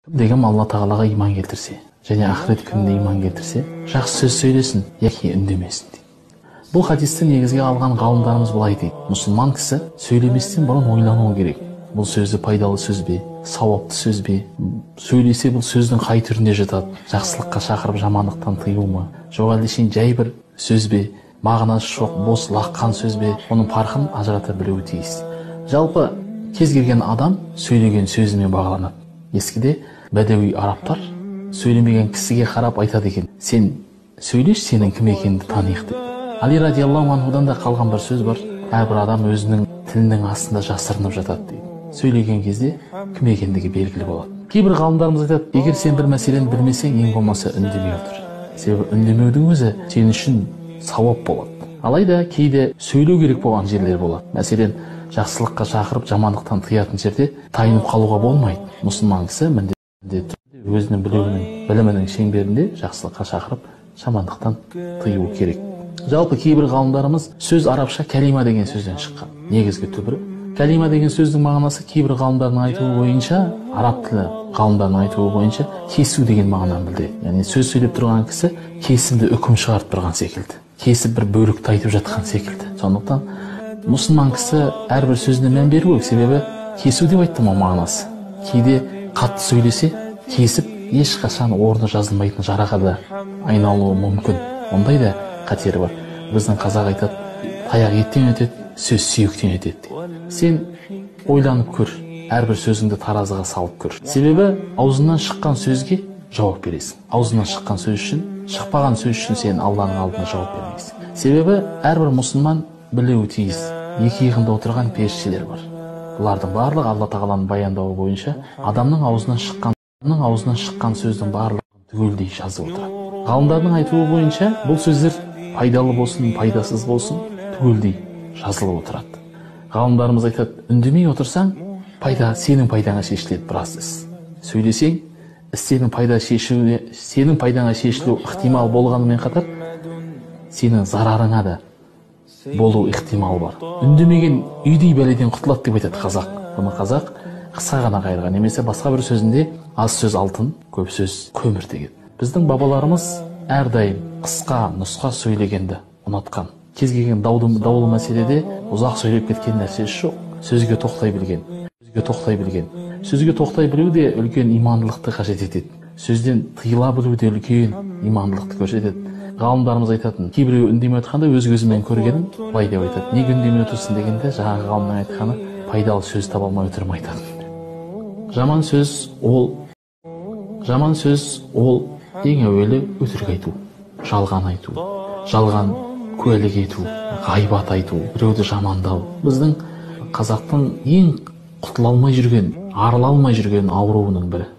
Кімде-кім Алла тағалаға иман келтірсе және ақырет күніне иман келтірсе, жақсы сөз сөйлесін яки үндемесін дейді. Бұл хадисті негізге алған ғалымдарымыз былай дейді: мұсылман кісі сөйлеместен бұрын ойлануы керек. Бұл сөзі пайдалы сөз бе, сауапты сөз бе? Сөйлесе бұл сөздің қай түрінде жатады? Жақсылыққа шақырып жамандықтан тыю ма? Жоқ әлде шейін жай бір сөз бе? Мағынасы жоқ, бос лаққан сөз бе? Оның парқын ажырата білуі тиіс. Жалпы кез келген адам сөйлеген сөзімен бағаланады. Ескіде бәдәуи арабтар сөйлемеген кісіге қарап айтады екен: сен сөйлеші, сенің кім екеніңді таниық деп. Али радиаллаху анхудан да қалған бір сөз бар: әрбір адам өзінің тілінің астында жасырынып жатады дейді. Сөйлеген кезде кім екендігі белгілі болады. Кейбір ғалымдарымыз айтады: егер сен бір мәселені білмесең, ең болмаса үндемей отыр. Себебі үндемеудің өзі сен үшін сауап болады. Алайда кейде сөйлеу керек болған жерлер болады. Мәселен, жақсылыққа шақырып жамандықтан тыятын жерде тайынып қалуға болмайды. Мұсылман кісі міндетті түрде өзінің білуінің, білімінің шеңберінде жақсылыққа шақырып жамандықтан тыю керек. Жалпы кейбір ғалымдарымыз сөз арабша кәлима деген сөзден шыққан. Негізгі түбірі кәлима деген сөздің мағынасы кейбір ғалымдардың айтуы бойынша, араб тілі ғалымдарының айтуы бойынша, кесу деген мағынаны білдіреді. Яғни сөз сөйлеп тұрған кісі кесімді үкім шығарып тұрған секілді, кесіп бір бөлікті айтып жатқан секілді. Сондықтан мұсылман кісі әрбір сөзіне мән беру керек. Себебі кесу деп айттым ғой мағынасы. Кейде қатты сөйлесе, кесіп ешқашан орны жазылмайтын жараға да айналуы мүмкін. Ондай да қатері бар. Біздің қазақ айтады: таяқ еттен өтеді, сөз сүйектен өтеді дейді. Сен ойланып көр, әрбір сөзіңді таразыға салып көр. Себебі аузыңнан шыққан сөзге жауап бересің. Аузыңнан шыққан сөз үшін, шықпаған сөз үшін сен Алланың алдында жауап бермейсің. Себебі әрбір мұсылман білуі тиіс, екі иығында отырған періштелер бар. Бұлардың барлығы Алла тағаланың баяндауы бойынша адамның аузынан шыққан сөздің барлығын түгелдей жазып отырады. Ғалымдардың айтуы бойынша бұл сөздер пайдалы болсын, пайдасыз болсын, түгелдей жазылып отырады. Ғалымдарымыз айтады: үндемей отырсаң, пайда сенің пайдаңа шешіледі біраз іс. Сөйлесең, іс сенің пайда шешуіне, сенің пайдаңа шешілу ықтимал болғанымен қатар, сенің зарарыңа да болу ықтимал бар. Үндемеген үйдей бәледен құтылады деп айтады қазақ. Бұны қазақ қысқа ғана қайырған, немесе басқа бір сөзінде аз сөз алтын, көп сөз көмір деген. Біздің бабаларымыз әрдайым қысқа нұсқа сөйлегенді ұнатқан. Кез келген даулы мәселеде ұзақ сөйлеп кеткен нәрсесі жоқ. Сөзге тоқтай білген, сөзге тоқтай білген. Сөзге тоқтай білу де үлкен имандылықты қажет етеді. Сөзден тыйыла білу де үлкен имандылықты көрсетеді. Ғалымдарымыз айтатын, кейбіреу үндемей отырғанда өз көзімен көргенін былай деп айтады: неге үндемей отырсың дегенде, жаңағы ғалымның айтқаны, пайдалы сөз таба алмай отырмын айтады. Жаман сөз ол ең әуелі өтірік айту, жалған айту, жалған куәлік ету, ғайбат айту, біреуді жамандау. Біздің қазақтың ең құтыла алмай жүрген, арыла алмай жүрген ауруының бірі.